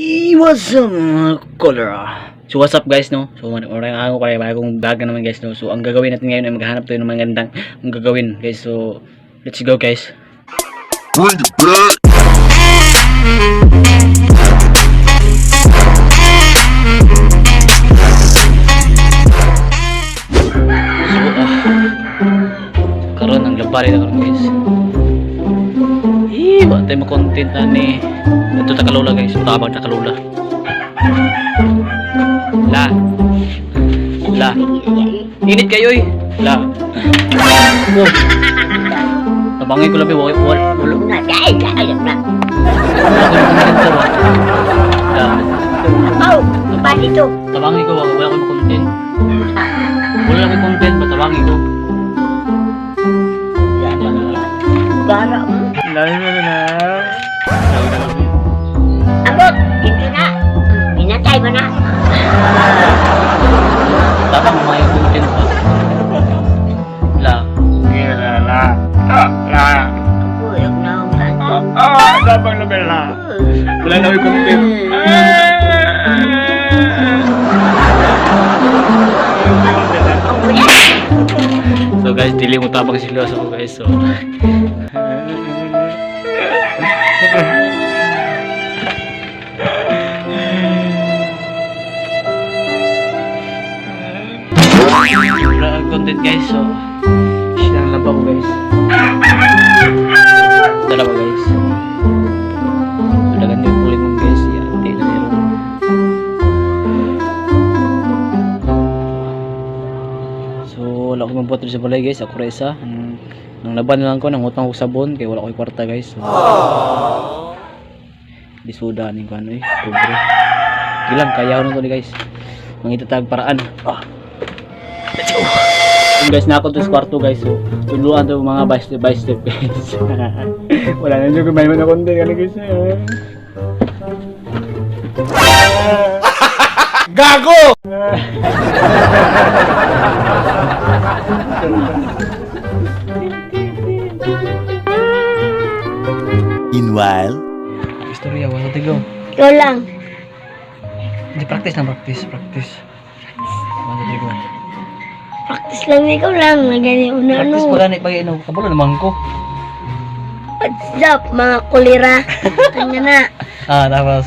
What's up, mga cholera? So what's up, guys, no? So maraming ako kaya bagong vlog na naman, guys, no? So ang gagawin natin ngayon ay maghanap tayo ng magandang ang gagawin, guys. So let's go, guys. Bring it back. So karon ang labari na karon, guys. Eh, wa tayo makontent na ni. Ito ta kalula, guys, tabang ta kalula. La. La. Init kayo eh. La. Oh. Tabangin ko labi, wala wala wala. Wala ko yung content sa ba. La. Oh, iba dito. Tabangin ko, wala ko yung content. Wala ko content, ba tabangin ko. Gara mo. La la la la. Abot, dito na. Pinatay mo na. Tabang mga yung content pa. La. La la Puyok na ang kanto. ah, tabang na bela. Wala na yung content. So guys, dili mo tabang sila sa guys. So wala ang content, guys. So siya lang ba ko, guys. Dalawa, guys. So dagan yung kulit mo, guys. Yeah, hindi na meron. So wala ko mabuhat sa balay, guys. Ako ra isa. Nang laban lang ko, nang utang ko sabon kay wala ko kwarta, guys. So, lisuda ning kuan eh, pobre. Gilang kaya na to ni, guys. Mangita tag paraan. Ah. Let's go. Yun, guys, na ako to sa kwarto, guys. So tuluan to mga by step by step, guys. Wala na jud may na konti kani, guys. Gago! Meanwhile, Istorya wala tigo. Ikaw lang. Di practice na practice, practice. Wala tigo. Practice lang, ikaw lang. Nagani una Practice ano. pa gani pag ino kabalo naman ko. What's up, mga kulira? Kanya na. Ah, tapos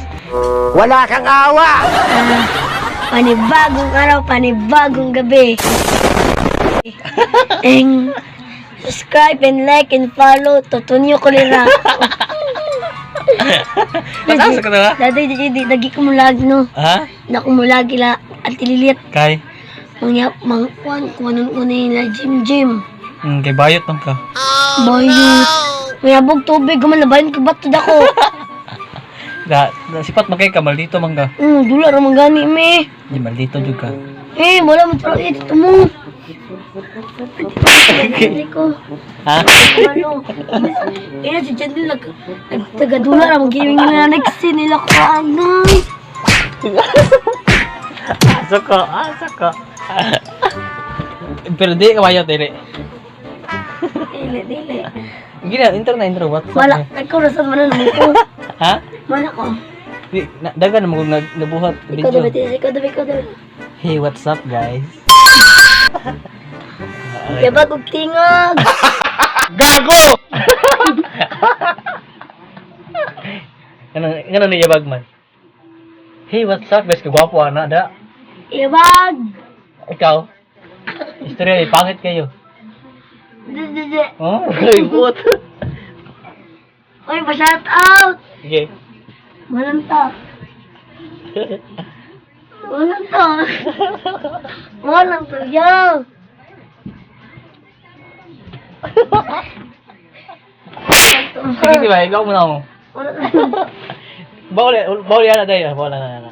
Wala kang awa! Ah, panibagong araw, panibagong gabi. And subscribe and like and follow to Tonyo Kulira. Nasa ka na? Dati, di, di, lagi ko mulag, no? Ha? Nakumulag ila at lilit. Kay? Mangyap, mang, kuan, kuanon ko na nila, gym, gym. Kay bayot man ka. Bayot. Mayabog tubig, guman nabayan ko bato dako. Da, da sipat man kay ka maldito man ka. Dula ra man gani me. Di maldito jud ka. Eh, wala mo tro ito mo. Hindi ko. Ha? Ano? Eh, si Jandil nag nagtagadula ra magiging na next nila ko ano. Asa ka, asa ka. Pero di ka bayot dili. Dili, dili. Gina, intro na intro, what's up? Wala, Eh? ikaw ra sa manan mo ko. Ha? Wala ko. Di, na, dagan mo kung nabuhat Ikaw video. daw, ikaw daw, ikaw daw. Hey, what's up, guys? Yabag og tingog. Gago! Ngano ngano ni yabag man? Hey, what's up, guys? Kagwapo ana da. Yabag. Ikaw. Istorya eh, pangit kayo. Di, di, di. Oh, ribot. Oy, pa-shout out. Sige. Walang ta. Walang ta. Walang to, yo. Sige, di ba? Ikaw muna mo. Walang Bawal, bawal yan na tayo. Bawal na na.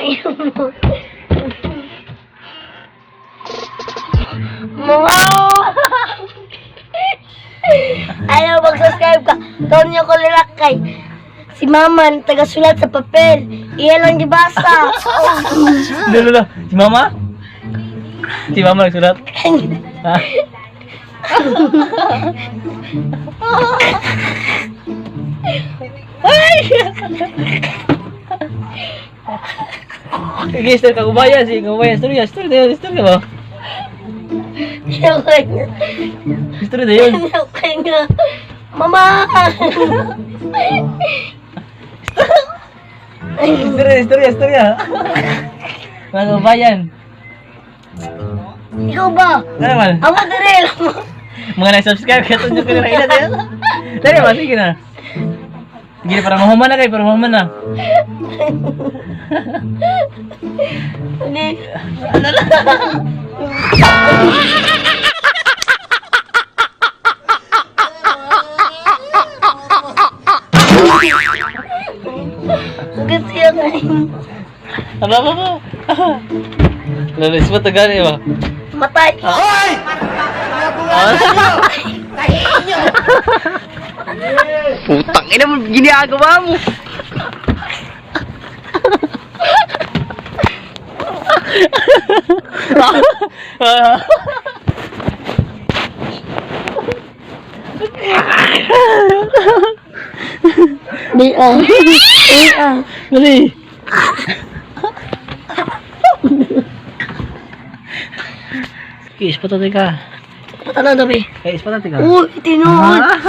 Ayaw mo. Mga! Ayaw mag-subscribe ka. Tonyo Kulira kay si Mama taga-sulat sa papel. Iya lang gibasa. Lolo, lolo. Si Mama? Si Mama nagsulat? Ha? Ay! Sige, story ka kubaya. Sige, kubaya. Story ka, story na yun. Story ka ba? Okay nga. Story na yun. Okay nga. Mama! Story, story, story ah. Mga kabayan. Ikaw ba? Ano man? Amo dire lang. Mga nag-subscribe ka tunyo ko na ina tayo. Dali ba, sige na. Sige na, para mahuman na kayo, para mahuman na. Hindi. Kasi ako. Ano ba ba? Lalis mo tagal eh ba? Matay. Hoy! Putang ina mo, ginagawa mo. Di ah. Di ah. Dali. Okay, ispatate ka. Ano dabi? Eh, ispatate ka. Uy, tinuod. Ah.